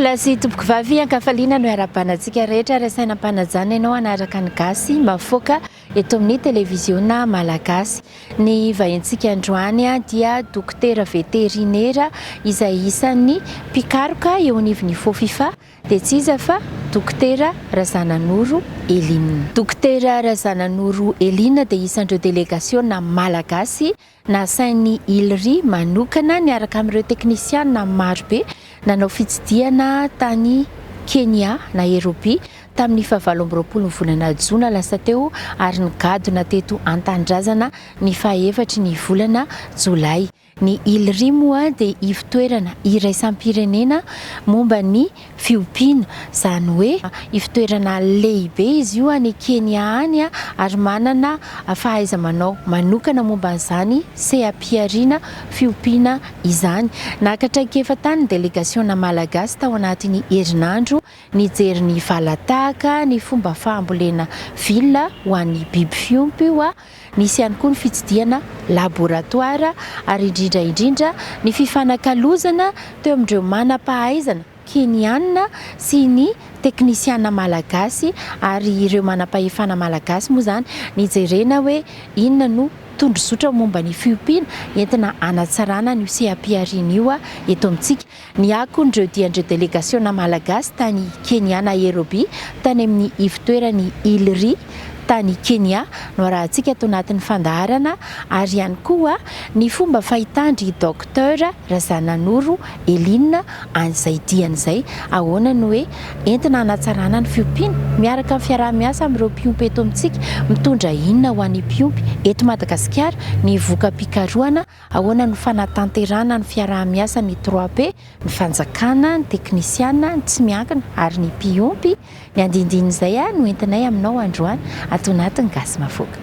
Tompokolahy sy tompokovavy, ankafaliana no iarahabana antsika rehetra ary asaina am-panajana ianao hanaraka ny Gasy Mafoaka eto amin'ny televiziona malagasy. Ny vahintsika androany dia dokotera veterinera izay isan'ny mpikaroka eo anivon'ny Fofifa dia tsy iza fa Dokotera Razananoro Eline. Dokotera Razananoro Eline dia isan'ireo delegasiona malagasy nasain'ny ILRI manokana niaraka amin'ireo teknisiana marobe nanao fitsidihana tany Kenya, Nairobi, tamin'ny fahavalo amby roapolo ny volana jona lasa teo ary nigadona teto an-tanindrazana ny fahaefatry ny volana jolay. Ny ILRI moa dia ivotoerana iraisam-pirenena momba ny fiompiana, izany hoe ivotoerana lehibe izy io any Kenya any ary manana fahaiza-manao manokana momba an'izany seha-pihariana fiompiana izany. Naka traikefa tany ny delegasiona malagasy tao anatin'ny herinandro nijery ny valan-tahaka, ny fomba fahambolena villa ho an'ny biby fiompy io, Nisy ihany koa ny fitsidihana laboratoara ary indrindra indrindra ny fifanakalozana teo amin'ireo manam-pahaizana Keniana sy ny teknisiana malagasy ary ireo manam-pahefana malagasy moa izany nijerena hoe inona no tondrozotra momba ny fiompiana entina hanatsarana an'io seha-pihariana io eto amintsika. Ny akon'ireo dian'ireo delegasiona malagasy tany Kenya Nairobi, tany amin'ny ivotoeran'ny ILRI tany Kenya no arahantsika ato anatin'ny fandaharana ary ihany koa ny fomba fahitan-dry Docteur Razananoro Eline an'izay diany izay, ahoana no hoe entina hanatsarana ny fiompiana miaraka amin'ny fiaraha-miasa amin'ireo mpiompy eto amintsika, mitondra inona ho an'ny mpiompy eto Madagasikara ny voka-pikarohana Ahoana no fanatanterahana ny fiaraha-miasa ny trois P, ny fanjakana, ny teknisiana, ny tsy miankina ary ny mpiompy? Ny andindinin'izay no entinay aminao androany ato anatin'ny Gasy Mavoaka.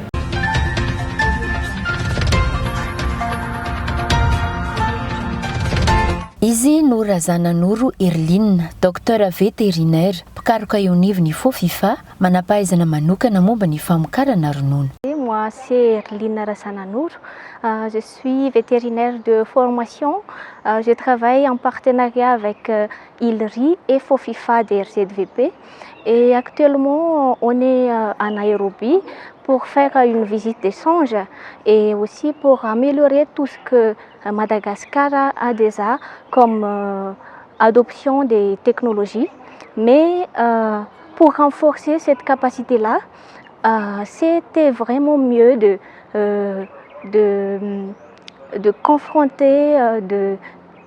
Izy no Razananoro Herline, Docteur vétérinaire, mpikaroka eo anivon'ny Fofifa, manam-pahaizana manokana momba ny famokarana ronono. Moi c'est Herline Razananoro, je suis vétérinaire de formation, je travaille en partenariat avec ILRI et Fofifa DRZVP et actuellement on est à Nairobi pour faire une visite d'échange et aussi pour améliorer tout ce que Madagascar a déjà comme adoption des technologies mais pour renforcer cette capacité là c'était vraiment mieux de de de confronter de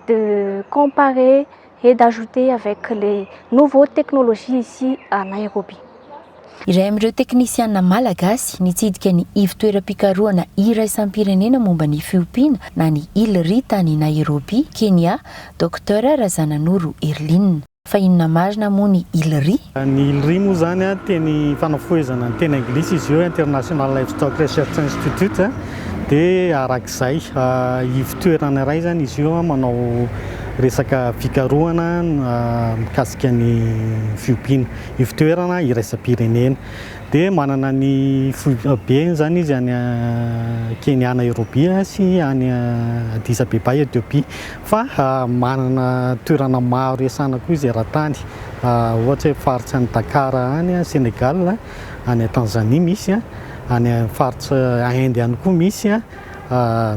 de comparer et d'ajouter avec les nouveaux technologies ici à Nairobi. Iray amin'ireo teknisiana malagasy nitsidika ny ivotoeram-pikarohana iraisam-pirenena momba ny fiompiana na ny ILRI tany Nairobi, Kenya, Docteur Razananoro Herline. Fa inona marina moa ny ILRI? Ny ILRI moa izany teny fanafohezana ny teny anglisy izy io, International Livestock Research Institute, dia arak'izay ivotoerana iray izany izy io manao resaka fikarohana mikasika ny fiompiana, ivotoerana iraisam-pirenena. Dia manana ny foibeny izany izy any Kenya Nairobi sy any Addis Abeba Ethiopie. Fa manana toerana maro iasana koa izy eran-tany. Ohatra hoe faritra any Dakar any Sénégal, any Tanzanie misy, any faritra Inde ihany koa misy,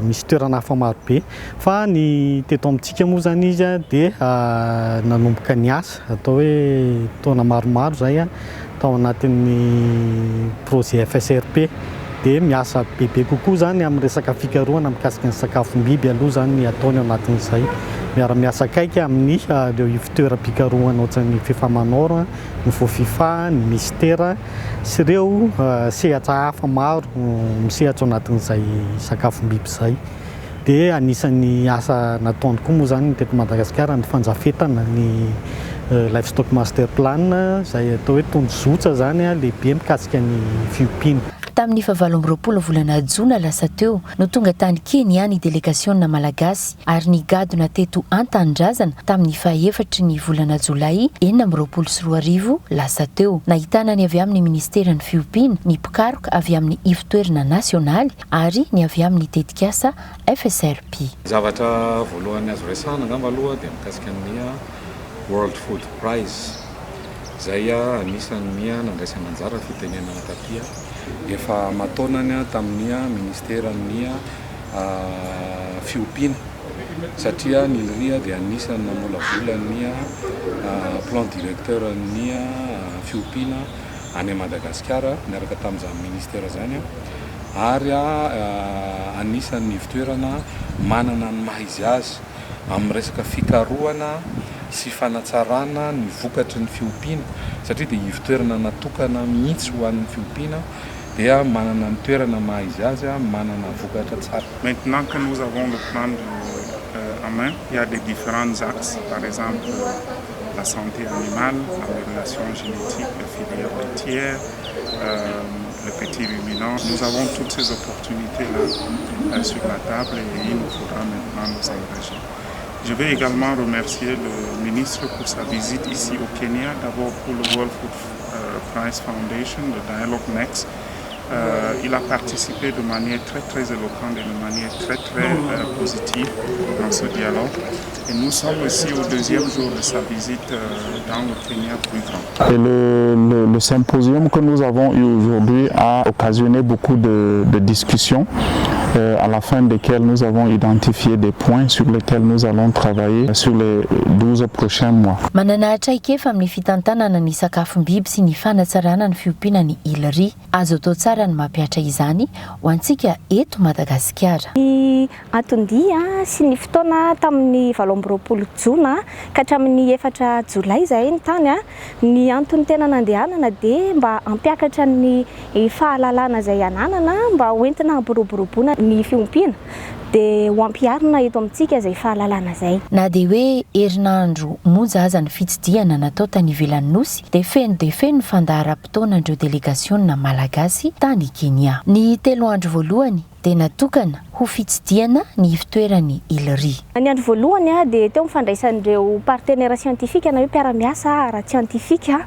misy toerana hafa maro be. Fa ny teto amintsika moa izany izy dia nanomboka niasa, atao hoe taona maromaro izay tao anatin'ny projet FSRP dia miasa bebe kokoa izany amin'ny resaka fikarohana mikasika ny sakafom-biby aloha izany ny ataony ao anatin'izay. Miara-miasa akaiky amin'ny ireo ivon-toeram-pikarohana ohatran'ny Fifamanor, ny Fofifa, ny Mister sy ireo sehatra hafa maro misehatra ao anatin'izay sakafom-biby izay. Dia anisan'ny asa nataony koa moa izany teto Madagasikara ny fandrafetana ny Livestock Master Plan izay atao hoe tondrozotra izany lehibe mikasika ny fiompiana. Tamin'ny fahavalo amby roapolo volana jona lasa teo no tonga tany Kenya ny delegasiona malagasy ary nigadona teto an-tanindrazana tamin'ny fahaefatry ny volana jolay 2026 lasa teo. Nahitana ny avy amin'ny minisiteran'ny fiompiana, ny mpikaroka avy amin'ny ivotoerana nasionaly ary ny avy amin'ny tetikasa FSRP. Ny zavatra voalohany azo resahana angamba aloha dia mikasika ny World Food Prize izay anisan'ny nandraisana anjara fitenenana taty efa aman-taonany tamin'ny ministeran'ny fiompiana satria ny ILRI dia anisan'ny namolavola ny plan directeur ny fiompiana any Madagasikara niaraka tamin'izany ministera zany ary anisan'ny ivon-toerana manana ny maha izy azy amin'ny resaka fikarohana sy fanatsarana ny vokatry ny fiompiana satria dia ivon-toerana natokana mihitsy ho an'ny fiompiana dia manana ny toerana maha izy azy, manana vokatra tsara. Maintenant que nous avons le plan en main, il y a des différents axes, par exemple la santé animale, l'amélioration génétique des filières laitières, le petit ruminant. Nous avons toutes ces opportunités-là sur la table et il nous faudra maintenant nous engager. Je vais également remercier le ministre pour sa visite ici au Kenya, d'abord pour le World Food Prize Foundation, le Dialogue Next. Il a participé de manière très très éloquente et de manière très très positive dans ce dialogue. Et nous sommes aussi au deuxième jour de sa visite dans le Kenya plus grand. Et le symposium que nous avons eu aujourd'hui a occasionné beaucoup de discussions, à la fin desquelles nous avons identifié des points sur lesquels nous allons travailler sur les 12 prochains mois. Manana traikefa amin'ny fitantanana ny sakafom-biby sy ny fanatsarana ny fiompiana ny ILRI. Azo atao tsara ny mampihatra izany ho antsika eto Madagasikara. Ny anton-dia sy ny fotoana tamin'ny 28 jona ka hatramin'ny 4 jolay izay ny tany, ny antony tena nandehanana dia mba hampiakatra ny fahalalana izay ananana mba hoentina hampiroboroboana ny fiompiana dia ho ampiharina eto amintsika izay fahalalana izay. Na dia hoe herinandro monja aza ny fitsidihana natao tany ivelan'ny nosy dia feno dia feno ny fandaharam-potoanan'ireo delegasiona malagasy tany Kenya. Ny 3 andro voalohany dia natokana ho fitsidihana ny ivon-toeran'ny ILRI. Ny andro voalohany dia teo amin'ny fandraisan'ireo partenaire scientifique na hoe mpiara-miasa ara-tsiantifika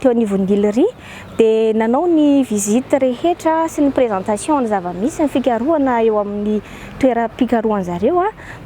teo anivon'ny ILRI dia nanao ny visite rehetra sy ny présentation ny zava-misy ny fikarohana eo amin'ny toeram-pikarohan zareo,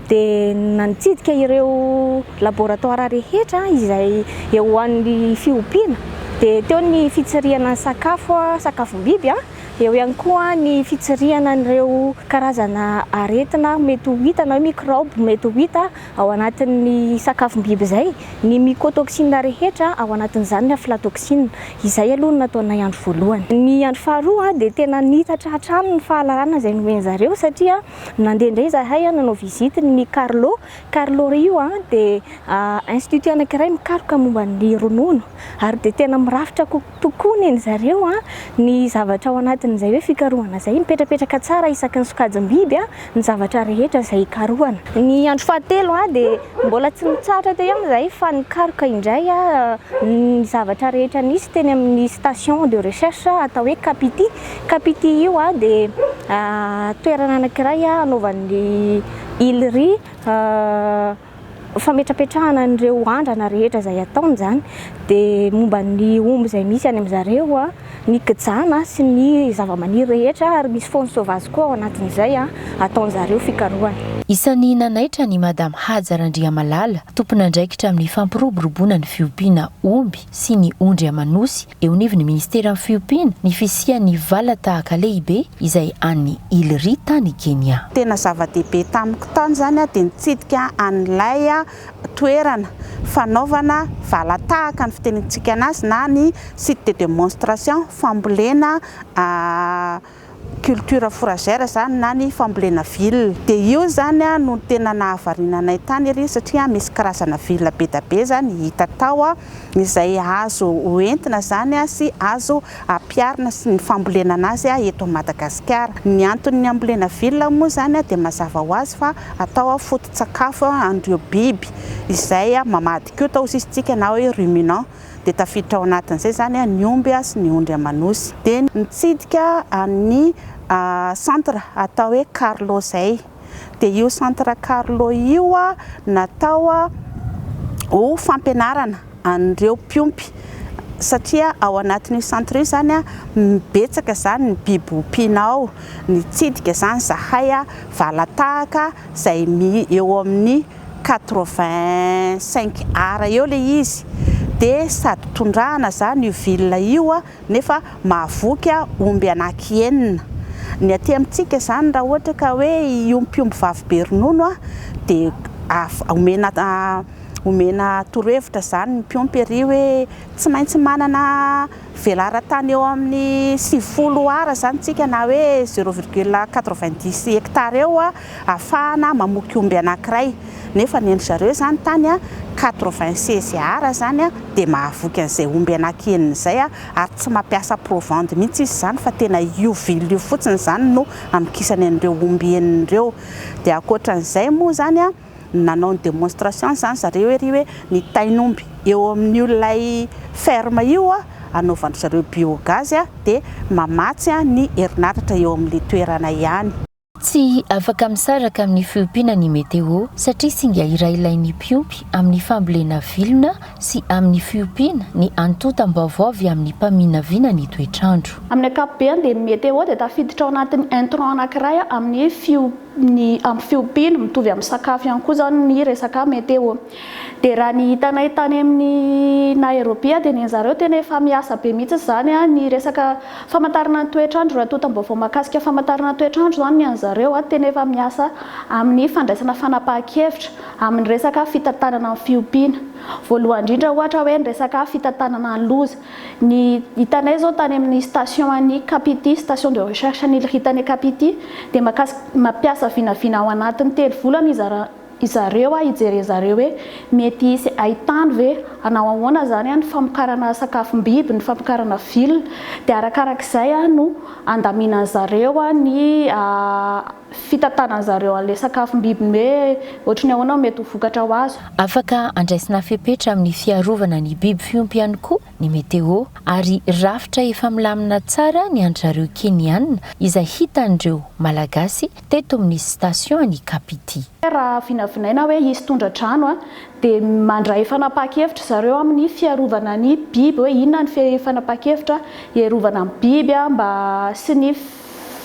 dia nanitsidika ireo laboratoire rehetra izay eo an'ny fiompiana dia teo ny fitsirihana ny sakafo, sakafom-biby, eo ihany koa ny fitsirihana an'ireo karazana aretina mety ho hita na hoe microbe mety ho hita ao anatin'ny sakafom-biby izay, ny mycotoxine rehetra ao anatin'izany, ny aflatoxine. Izay aloha no nataonay andro voalohany. Ny andro faharoa dia tena nitatra hatrany ny fahalalana izay nomen zareo satria nandeha indray izahay nanao visite ny Carlo. Carlo io dia institut anankiray mikaroka momba ny ronono ary dia tena mirafitra tokoa ny zareo ny zavatra ao anatin'izay hoe fikarohana izay, mipetrapetraka tsara isaky ny sokajim-biby ny zavatra rehetra izay ikarohana. Ny andro fahatelo dia mbola tsy nitsahatra teo ihany izahay fa nikaroka indray ny zavatra rehetra nisy teny amin'ny station de recherche atao hoe Kapiti. Kapiti io dia toerana anankiray anaovan'ny ILRI fametrapetrahana an'ireo andrana rehetra izay ataony izany, dia momba ny omby izay misy any amin'izareo, ny kijana sy ny zava-maniry rehetra ary misy faune sauvage koa ao anatin'izay ataon'izareo fikarohana. Isan'ny nanaitra ny Madame Haja Randriamalala, tompon'andraikitra amin'ny fampiroboroboana ny fiompiana omby sy ny ondry aman'osy eo anivon'ny ministeran'ny fiompiana ny fisian'ny valatahaka lehibe izay an'ny ILRI tany Kenya. Tena zava-dehibe tamiko tany zany dia nitsidika an'ilay toerana fanaovana valatahaka ny fitenentsika anazy na ny site de démonstration fambolena culture fourragère zany na ny fambolena ville. Dia io zany no tena nahavariana anay tany ery satria misy karazana ville be da be zany hita tao izay azo hoentina zany sy azo ampiharina sy ny fambolena anazy eto Madagasikara. Ny anton'ny ambolena ville moa zany dia mazava ho azy fa atao foto-tsakafo an'ireo biby izay mamadika io tao isika na hoe ruminant, dia tafiditra ao anatin'izay zany ny omby sy ny ondry aman'osy. Dia nitsidika ny centre atao hoe Carlo zay. Dia io centre Carlo io natao ho fampianarana an'ireo mpiompy satria ao anatin'io centre io zany betsaka zany ny biby ompiana ao. Nitsidika zany zahay valatahaka izay eo amin'ny 85 ara eo ilay izy, dia sady tondrahana izany io vilona io nefa mahavoky omby anaky enina. Ny aty amintsika izany raha ohatra ka hoe hiompy omby vavy be ronono dia omena omena torohevitra izany ny mpiompy ery hoe tsy maintsy manana velaran-tany eo amin'ny 90 ara izany tsika na hoe zéro virgule quatre-vingt-dix hectare eo ahafahana mamoky omby anankiray nefa ny an-dry zareo izany tany 96 ara izany dia mahavoky an'izay omby anaky enina izay ary tsy mampiasa provende mihitsy izy izany fa tena io vilona io fotsiny izany no hamokisany an'ireo omby enina ireo. Dia ankoatran'izay moa izany nanao ny démonstration izany zareo ery hoe ny tain'omby eo amin'io ilay ferme io anaovan-dry zareo biogaz dia mamatsy ny herinaratra eo amin'ilay toerana ihany. Tsy afaka misaraka amin'ny fiompiana ny météo satria singa iray ilain'ny mpiompy amin'ny fambolena vilona sy amin'ny fiompiana ny antontam-baovao avy amin'ny mpaminavina ny toetr'andro. Amin'ny ankapobeny dia ny météo dia tafiditra ao anatin'ny intrant anankiray amin'ny fio ny amin'ny fiompiana, mitovy amin'ny sakafo ihany koa izany ny resaka météo. Dia raha ny hitanay tany amin'ny Nairobi dia ny an'zareo tena efa miasa be mihitsy izany ny resaka famantarana ny toetr'andro, raha antontam-baovao mahakasika famantarana ny toetr'andro izany ny an'zareo tena efa miasa amin'ny fandraisana fanapahan-kevitra amin'ny resaka fitantanana ny fiompiana. Voalohany indrindra ohatra hoe ny resaka fitantanana ny loza. Ny hitanay izao tany amin'ny station an'i Kapiti, station de recherche an'i ILRI tany Kapiti, dia mahakasika mampiasa vinavina ao anatin'ny telo volana izareo hijeren'zareo hoe mety hisy haitany ve, hanao ahoana izany ny famokarana sakafom-biby, ny famokarana vilona, dia arakarak'izay no andaminan'zareo ny fitantanan'zareo an'ilay sakafom-biby ny hoe ohatry ny ahoana no mety ho vokatra ho azo. Afaka andraisina fepetra amin'ny fiarovana ny biby fiompy ihany koa ny météo ary rafitra efa milamina tsara ny an-dry zareo Keniana izay hitan'ireo Malagasy teto amin'ny station an'i Kapiti. Raha vinavinaina hoe hisy tondra-drano dia mandray fanapahan-kevitra zareo amin'ny fiarovana ny biby hoe inona ny fanapahan-kevitra hiarovana ny biby mba sy ny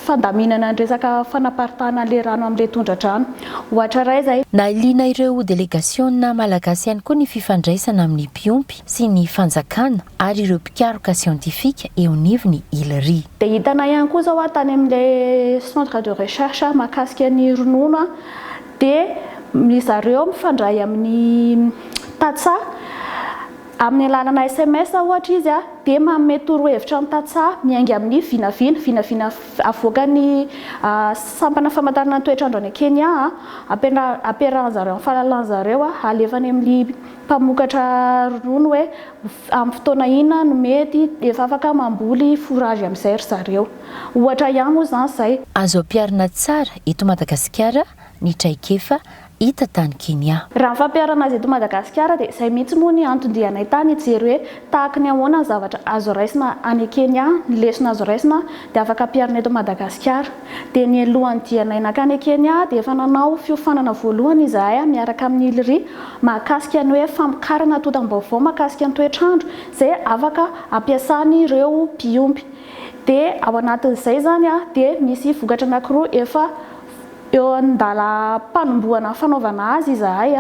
fandaminana ny resaka fanaparitahana an'ilay rano amin'ilay tondra-drano. Ohatra iray izay. Nahiliana ireo delegasiona malagasy ihany koa ny fifandraisana amin'ny mpiompy sy ny fanjakana ary ireo mpikaroka siantifika eo anivon'ny ILRI. Dia hitanay ihany koa izao tany amin'ilay centre de recherche mahakasika ny ronono dia ry zareo mifandray amin'ny tantsaha Amin'ny alalana sms ohatra izy dia manome torohevitra ny tantsaha miainga amin'ny vinavina, vinavina avoakan'ny sampana famantarana ny toetr'andro any Kenya, ampiarahan-zareo amin'ny fahalalan-zareo, alefa any amin'ny mpamokatra ronono hoe amin'ny fotoana inona no mety, efa afaka mamboly fourage amin'izay ry zareo. Ohatra ihany moa izany izay. Azo ampiharina tsara eto Madagasikara ny traikefa hita tany Kenya. Raha ny fampiharana azy eto Madagasikara dia izay mihitsy moa ny anton-dianay tany hijery hoe tahaky ny ahoana ny zavatra azo raisina any Kenya, ny lesona azo raisina dia afaka ampiharina eto Madagasikara. Dia nialohan'ny dianay nankany Kenya dia efa nanao fiofanana voalohany izahay miaraka amin'ny ILRI mahakasika ny hoe famokarana antontam-baovao mahakasika ny toetr'andro izay afaka ampiasan'ireo mpiompy. Dia ao anatin'izay izany dia misy vokatra anankiroa efa Eo an-dalam-panombohana ny fanaovana azy izahay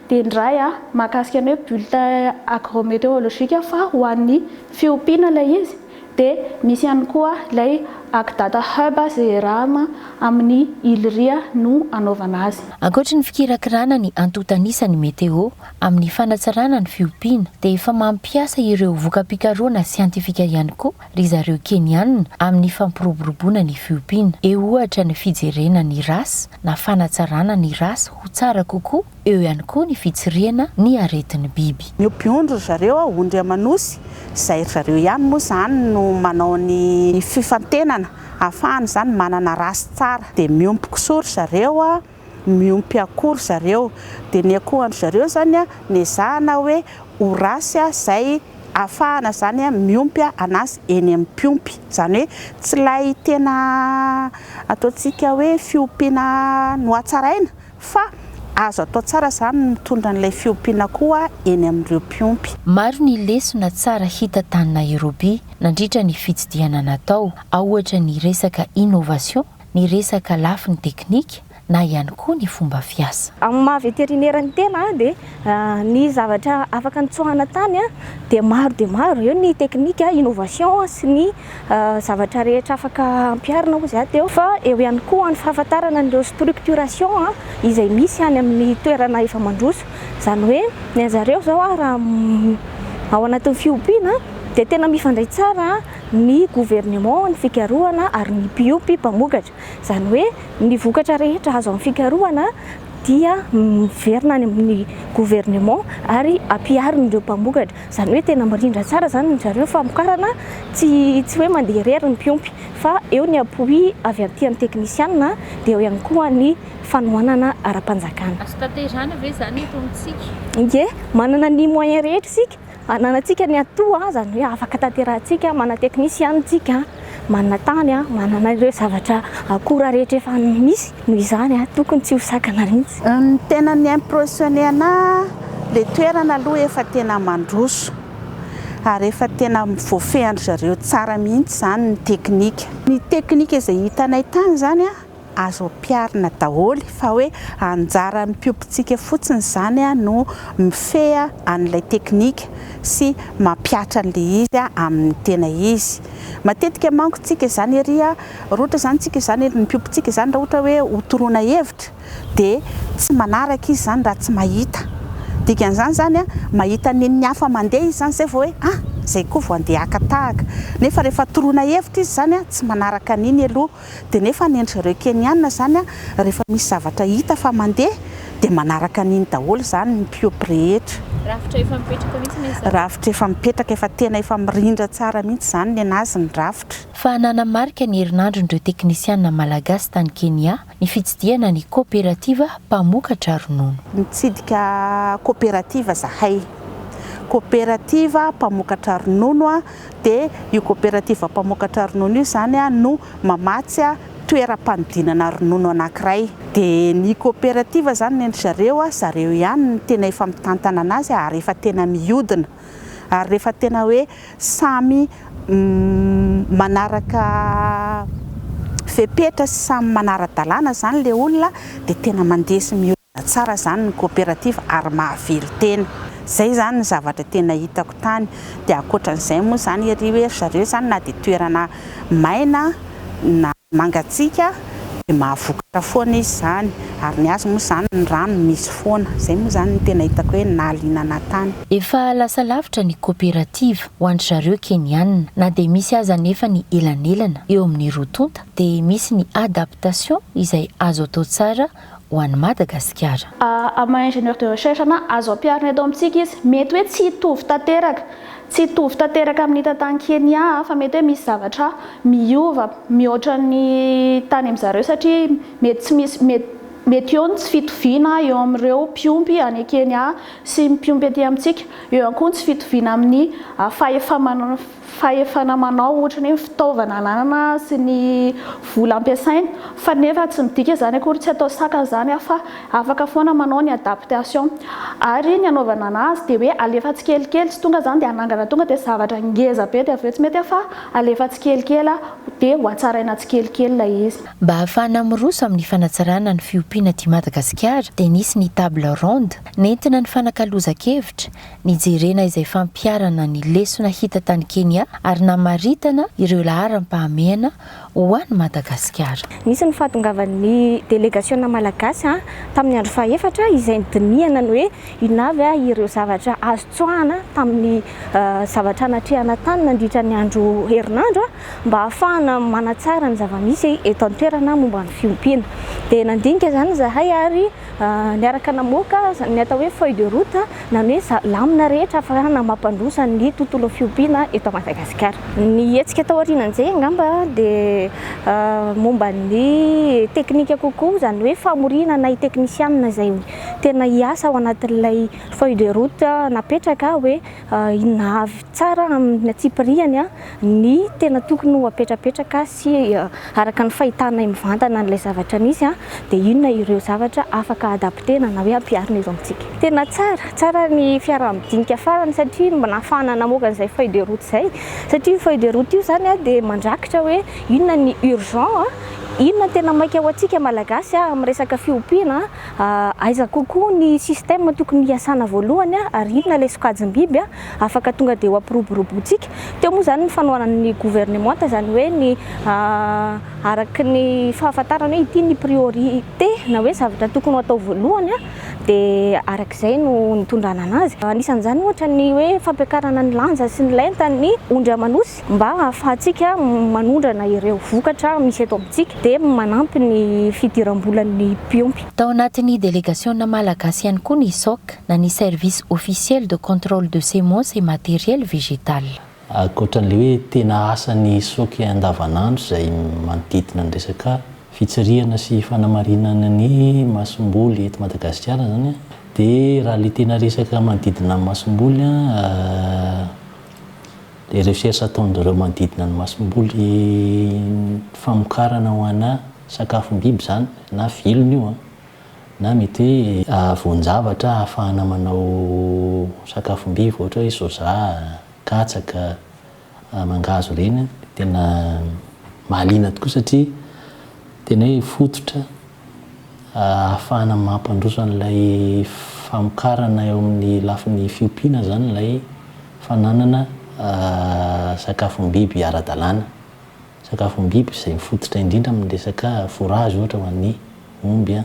dia ny iray mahakasika ny hoe bulletin agrométéorologique fa ho an'ny fiompiana ilay izy dia misy ihany koa ilay Agdata Hub izay iarahana amin'ny ILRI no anaovana azy. Ankoatry ny fikirakirana ny antontan'isan'ny météo amin'ny fanatsarana ny fiompiana dia efa mampiasa ireo voka-pikarohana siantifika ihany koa ry zareo Keniana amin'ny fampiroboroboana ny fiompiana. Eo ohatra ny fijerena ny race na fanatsarana ny race ho tsara kokoa, eo ihany koa ny fitsirihana ny aretin'ny biby. Miompy ondry ry zareo ao, ondry aman'osy, izay ry zareo ihany moa izany no manao ny fifantenana ahafahana izany manana race tsara. Dia miompy kisoa ry zareo, miompy akoho ry zareo. Dia ny akohon-dry zareo izany nezahana hoe ho race izay ahafahana izany miompy anazy eny amin'ny mpiompy. Izany hoe tsy ilay tena ataontsika hoe fiompiana nohatsaraina fa azo atao tsara izany ny mitondra an'ilay fiompiana koa eny amin'ireo mpiompy. Maro ny lesona tsara hita tany Nairobi nandritra ny fitsidihana natao, ao ohatra ny resaka innovation, ny resaka lafiny teknika, na ihany koa ny fomba fiasa. Amin'ny maha veterinera ny tena dia ny zavatra afaka nitsoahana tany dia maro dia maro. Eo ny teknika, innovation sy ny zavatra rehetra afaka ampiharina hoy izaho teo. Fa eo ihany koa ny fahafantarana an'ireo structuration izay misy any amin'ny toerana efa mandroso. Izany hoe ny an'zareo izao raha ao anatin'ny fiompiana dia tena mifandray tsara ny gouvernement, ny fikarohana ary ny mpiompy mpamokatra. Izany hoe ny vokatra rehetra azo amin'ny fikarohana dia miverina any amin'ny gouvernement ary ampiharin'ireo mpamokatra. Izany hoe tena mirindra tsara izany ry zareo famokarana, tsy tsy hoe mandeha irery ny mpiompy fa eo ny appui avy aty amin'ny teknisianina dia eo ihany koa ny fanohanana ara-panjakana. Azo tanterahina ve izany eto amintsika? Ie, manana ny moyen rehetra isika, ananantsika ny atout, izany hoe afaka tanterahantsika, manana teknisianina isika, manana tany, manana ireo zavatra akora rehetra efa misy, noho izany tokony tsy ho sakana mihitsy. Ny tena ni-impressionner anah le toerana aloha efa tena mandroso ary efa tena voafehin-dry zareo tsara mihitsy izany ny teknika. Ny teknika izay hitanay tany izany azo ampiharina daholo fa hoe anjaran'ny mpiompintsika fotsiny izany no mifehy an'ilay teknika sy mampihatra an'ilay izy amin'ny tena izy. Matetika manko tsika izany ery raha ohatra izany tsika izany ny mpiompintsika izany raha ohatra hoe hotoroana hevitra dia tsy manaraka izy izany raha tsy mahita. Dikan'izany izany mahita n'in'ny hafa mandeha izy izany izay vao hoe ah! izay koa vao andeha haka tahaka. Nefa rehefa toroana hevitra izy izany tsy manaraka an'iny aloha. Dia nefa ny an-dry zareo Keniana izany an, rehefa misy zavatra hita fa mandeha dia manaraka an'iny daholo izany ny mpiompy rehetra. Rafitra efa mipetraka mihitsy ny an'izany. Rafitra efa mipetraka, efa tena efa mirindra tsara mihitsy izany ny an'azy ny rafitra. Fa nanamarika ny herinandron'ireo teknisianina malagasy tany Kenya ny fitsidihana ny kaoperativa mpamokatra ronono. Nitsidika kaoperativa zahay. Kaoperativa mpamokatra ronono Dia io coopérative mpamokatra ronono io izany no mamatsy toeram-panodinana ronono anankiray. Dia ny coopérative izany ny an-dry zareo, zareo ihany no tena efa mitantana an'azy ary efa tena mihodina. Ary rehefa tena hoe samy manaraka fepetra sy samy manara-dalàna izany ilay olona dia tena mandeha sy mihodina. Tsara zany ny coopérative ary mahavelon-tena. Zay zany ny zavatra tena hitako tany. Dia ankoatran'izay moa zany ery hoe ry zareo zany na dia toerana maina na mangatsiaka dia mahavokatra foana izy zany. Ary ny azy moa zany ny rano misy foana. Zay moa zany no tena hitako hoe nahaliana anah tany. Efa lasa lavitra ny coopérative ho an-dry zareo Keniana. Na dia misy aza anefa ny elanelana eo amin'ny roa tonta dia misy ny adaptation izay azo atao tsara ho an'i Madagasikara. Amin'ny maha ingénieur de recherche ana, azo ampiharina eto amintsika izy. Mety hoe tsy hitovy tanteraka, tsy hitovy tanteraka amin'ny hita tany Kenya fa mety hoe misy zavatra miova mihoatra ny tany amin-dry zareo satria mety tsy misy, mety mety eo ny tsy fitoviana eo amin'ireo mpiompy any Kenya sy ny mpiompy aty amintsika. Eo ihany koa ny tsy fitoviana amin'ny fahefa-manao. fahefana manao ohatra ny hoe ny fitaovana ananana sy ny vola ampiasaina fa nefa tsy midika izany akory tsy atao sakana izany fa afaka foana manao ny adaptation ary ny anaovana anazy dia hoe alefa tsikelikely tsy tonga izany dia hanangana tonga dia zavatra ngeza be dia avy eo tsy mety fa alefa tsikelikely dia ho hatsaraina tsikelikely ilay izy. Mba hahafahana miroso amin'ny fanatsarana ny fiompiana aty Madagasikara dia nisy ny table ronde nentina nifanakalozan-kevitra nijerena izay fampiharana ny lesona hita tany Kenya ary namaritana ireo laharam-pahamehana ho an'i Madagasikara. Nisy ny fahatongavan'ny delegasiona malagasy tamin'ny andro fahefatra izay nidinihana ny hoe inona avy ireo zavatra azo tsoahana tamin'ny zavatra natrehana tany nandritra ny andro herinandro mba hahafahana manatsara ny zava-misy eto an-toerana momba ny fiompiana. Dia nandinika izany izahay ary niaraka namoaka ny atao hoe feuille de route na ny hoe lamina rehetra ahafahana mampandroso ny tontolon'ny fiompiana eto Madagasikara. Ny hetsika tao aorianan'izay angamba dia momba ny teknika kokoa, izany hoe famoriana anay teknisianina izay tena hiasa ao anatin'ilay feuille de route napetraka hoe inona avy tsara amin'ny antsipiriany ny tena tokony ho apetrapetraka sy araka ny fahitanay mivantana an'ilay zavatra nisy dia inona ireo zavatra afaka adapter-na na hoe ampiharina eto amintsika. Tena tsara, tsara ny fiaraha-midinika farany satria nahafahana namoaka an'izay feuille de route izay satria io feuille de route io izany dia mandrakitra hoe inona ny urgent, Inona no tena maika ho antsika Malagasy amin'ny resaka fiompiana? Aiza kokoa ny système tokony hiasana voalohany ary inona ilay sokajim-biby afaka tonga dia ho ampiroborobointsika? Teo moa izany ny fanohanan'ny governemanta, izany hoe ny araka ny fahafantarana hoe ity ny priorité na hoe zavatra tokony ho atao voalohany dia araka izay no nitondrana anazy. Anisan'izany ohatra ny hoe fampiakarana ny lanja sy ny lentan'ny ondry aman'osy. Mba hahafahantsika manondrana ireo vokatra misy eto amintsika dia manampy ny fidiram-bolan'ny mpiompy. Tao anatin'ny delegasiona malagasy ihany koa ny SOC na ny Service Officiel de Contrôle de Semences et Matériel Végétal. Ankoatran'ilay hoe tena asan'ny SOC andavanandro izay manodidina ny resaka fitsirihana sy fanamarinana ny masomboly eto Madagasikara izany dia raha ilay tena resaka manodidina ny masomboly Ilay recherche ataon-dry manodidina ny masomboly famokarana ho ana sakafom-biby izany na vilona io an, na mety hoe voan-javatra ahafahana manao sakafom-biby ohatra hoe soja, katsaka, mangahazo ireny an, tena mahaliana tokoa satria tena hoe fototra ahafahana mampandroso an'ilay famokarana eo amin'ny lafiny fiompiana izany ilay fananana sakafom-biby ara-dalàna. Sakafom-biby izay mifototra indrindra amin'ny resaka fourrage ohatra ho an'ny omby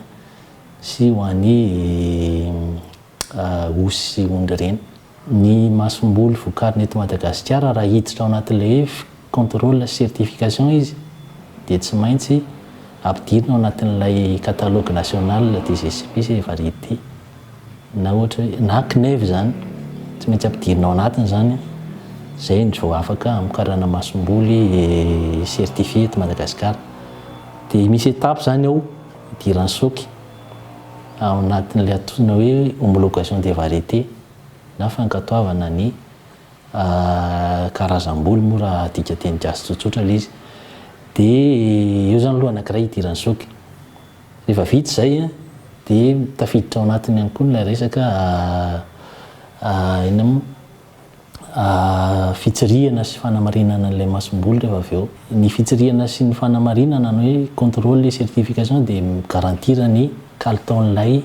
sy ho an'ny osy sy ondry ireny. Ny masomboly vokarina eto Madagasikara raha hiditra ao anatin'ilay hoe contrôle sy certification izy dia tsy maintsy ampidirina ao anatin'ilay catalogue national des espèces et variétés na ohatra hoe na CNEV izany, tsy maintsy ampidirina ao anatiny izany izay no vao afaka hamokarana masomboly certifié eto Madagasikara. Dia misy étape izany ao idiran'ny SOC. ao anatin'ilay antsoina hoe homologation des variétés na fankatoavana ny karazam-boly moa raha adika teny gasy tsotsotra ilay izy. Dia eo izany aloha anankiray idiran'ny soky. Rehefa vita izay dia tafiditra ao anatiny ihany koa ilay resaka inona moa? Fitsirihana sy fanamarinana an'ilay masomboly rehefa avy eo. Ny fitsirihana sy ny fanamarinana na hoe contrôle et certification dia mi-garantir ny kalitaon'ilay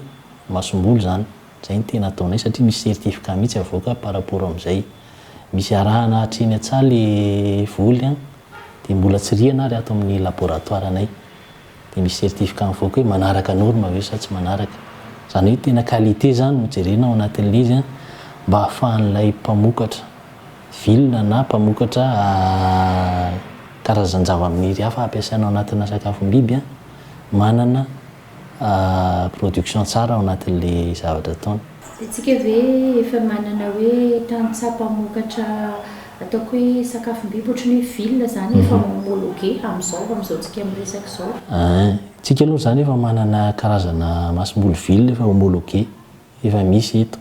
masomboly izany. Izay no tena ataonay satria misy certificat mihitsy avoaka par rapport amin'izay. Misy arahana hatreny an-tsaha ilay voly an, dia mbola tsirihana ary ato amin'ny laboratoire anay. Dia misy certificat mivoaka hoe manaraka norme ve sa tsy manaraka. Izany hoe tena qualité izany no jerena ao anatin'ilay izy an, mba ahafahan'ilay mpamokatra vilona na mpamokatra karazan-javamaniry hafa ampiasaina ao anatina sakafom-biby an, manana production tsara ao anatin'ilay zavatra ataony. Dia tsika ve efa manana hoe tantsaha mpamokatra ataoko hoe sakafom-biby ohatran'ny hoe vilona zany efa homologué amin'izao amin'izao tsika miresaka izao? Ein, tsika aloha izany efa manana karazana masomboly vilona efa homologué, efa misy eto.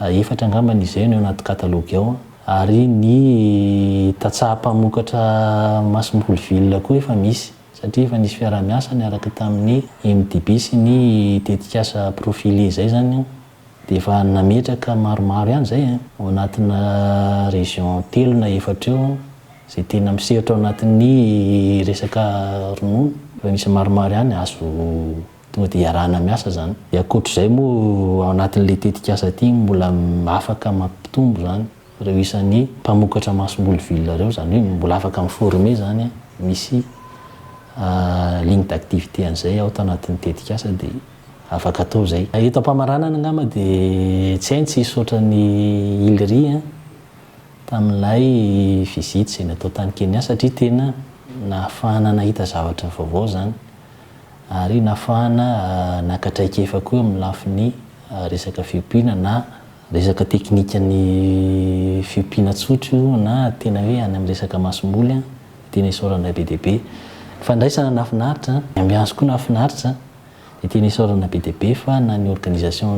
Efatra angambany izay no eo anaty catalogue ao ary ny tantsaha mpamokatra masomboly vilona koa efa misy. Satria efa nisy fiaraha-miasa niaraka tamin'ny MDB sy ny tetikasa Profilé izay izany dia efa nametraka maromaro ihany izay an, ao anatina région telo na efatra eo izay tena misehatra ao anatin'ny resaka ronono, efa misy maromaro ihany azo tonga dia iarahana miasa izany. Dia ankoatr'izay moa ao anatin'ilay tetikasa ity mbola afaka mampitombo izany. Ireo isan'ny mpamokatra masomboly ville ireo, izany hoe mbola afaka mi-former izany, misy ligne d'activité an'izay ao tanatin'ny tetikasa dia afaka atao izay. Eto am-pamaranana angamba dia tsy hay ny tsy hisaotra ny ILRI tamin'ilay visite izay natao tany Kenya satria tena nahafahana nahita zavatra vaovao izany ary nahafahana naka traikefa koa amin'ny lafiny resaka fiompiana na Resaka teknikan'ny fiompiana tsotra io na tena hoe any amin'ny resaka masomboly an, tena isaorana be dia be. Ny fandraisana nahafinaritra, ny ambiance koa nahafinaritra, dia tena isaorana be dia be fa na ny organisation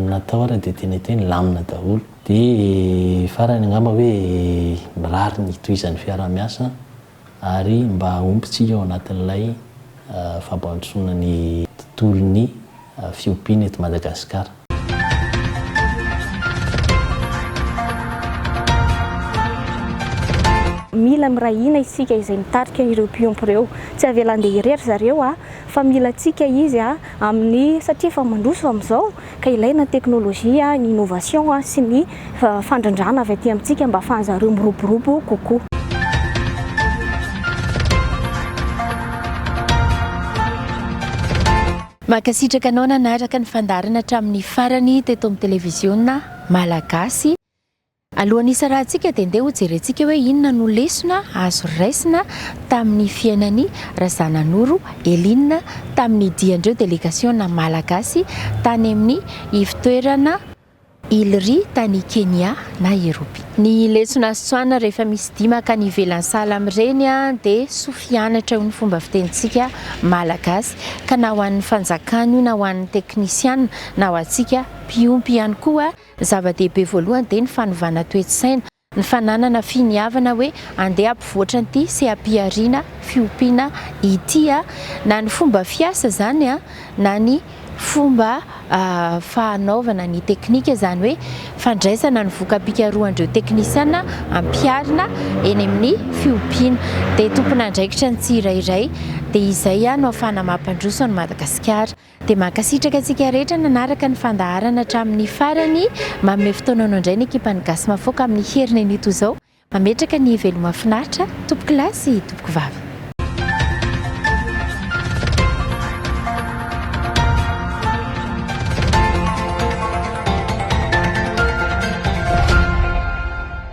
natao ara dia tena hita hoe nilamina daholo. Dia farany angamba hoe mirary ny hitohizan'ny fiaraha-miasa ary mba hahomby tsika ao anatin'ilay fampandrosoana ny tontolon'ny fiompiana eto Madagasikara. Mila miray hina isika izay mitarika ireo mpiompy ireo. Tsy avela handeha irery zareo fa mila antsika izy amin'ny satria efa mandroso amin'izao ka ilaina ny teknolojia, ny innovation sy ny fandrindrana avy aty amintsika mba ahafahan'zareo miroborobo kokoa. Mankasitraka anao nanaraka ny fandaharana hatramin'ny farany teto amin'ny televiziona Malagasy. Alohan'ny hisarahantsika dia ndeha hojerentsika hoe inona no lesona azo raisina tamin'ny fiainan'i Razananoro Eline tamin'ny dian'ireo delegasiona malagasy tany amin'ny ivotoerana ILRI tany Kenya Nairobi. Ny lesona azo tsoahina rehefa misy dia mankany ivelan'ny sahala amin'ireny dia soa fianatra hoy ny fomba fitenintsika malagasy ka na ho an'ny fanjakana io na ho an'ny teknisiana na ho antsika mpiompy ihany koa. Ny zava-dehibe voalohany dia ny fanovana toe-tsaina, ny fananana finiavana hoe andeha hampivoatra an'ity seha-pihariana fiompiana ity na ny fomba fiasa izany na ny fomba fanaovana ny teknika, izany hoe fandraisana ny voka-pikarohan'ireo teknisiana ampiharina eny amin'ny fiompiana. Dia tompon'andraikitra ny tsirairay, dia izay no ahafahana mampandroso an'i Madagasikara. Dia mankasitraka antsika rehetra nanaraka ny fandaharana hatramin'ny farany. Manome fotoana anao indray ny ekipan'ny Gasy Mafoaka amin'ny heriny anio toy izao. Mametraka ny veloma finaritra tompokolahy sy tompokovavy.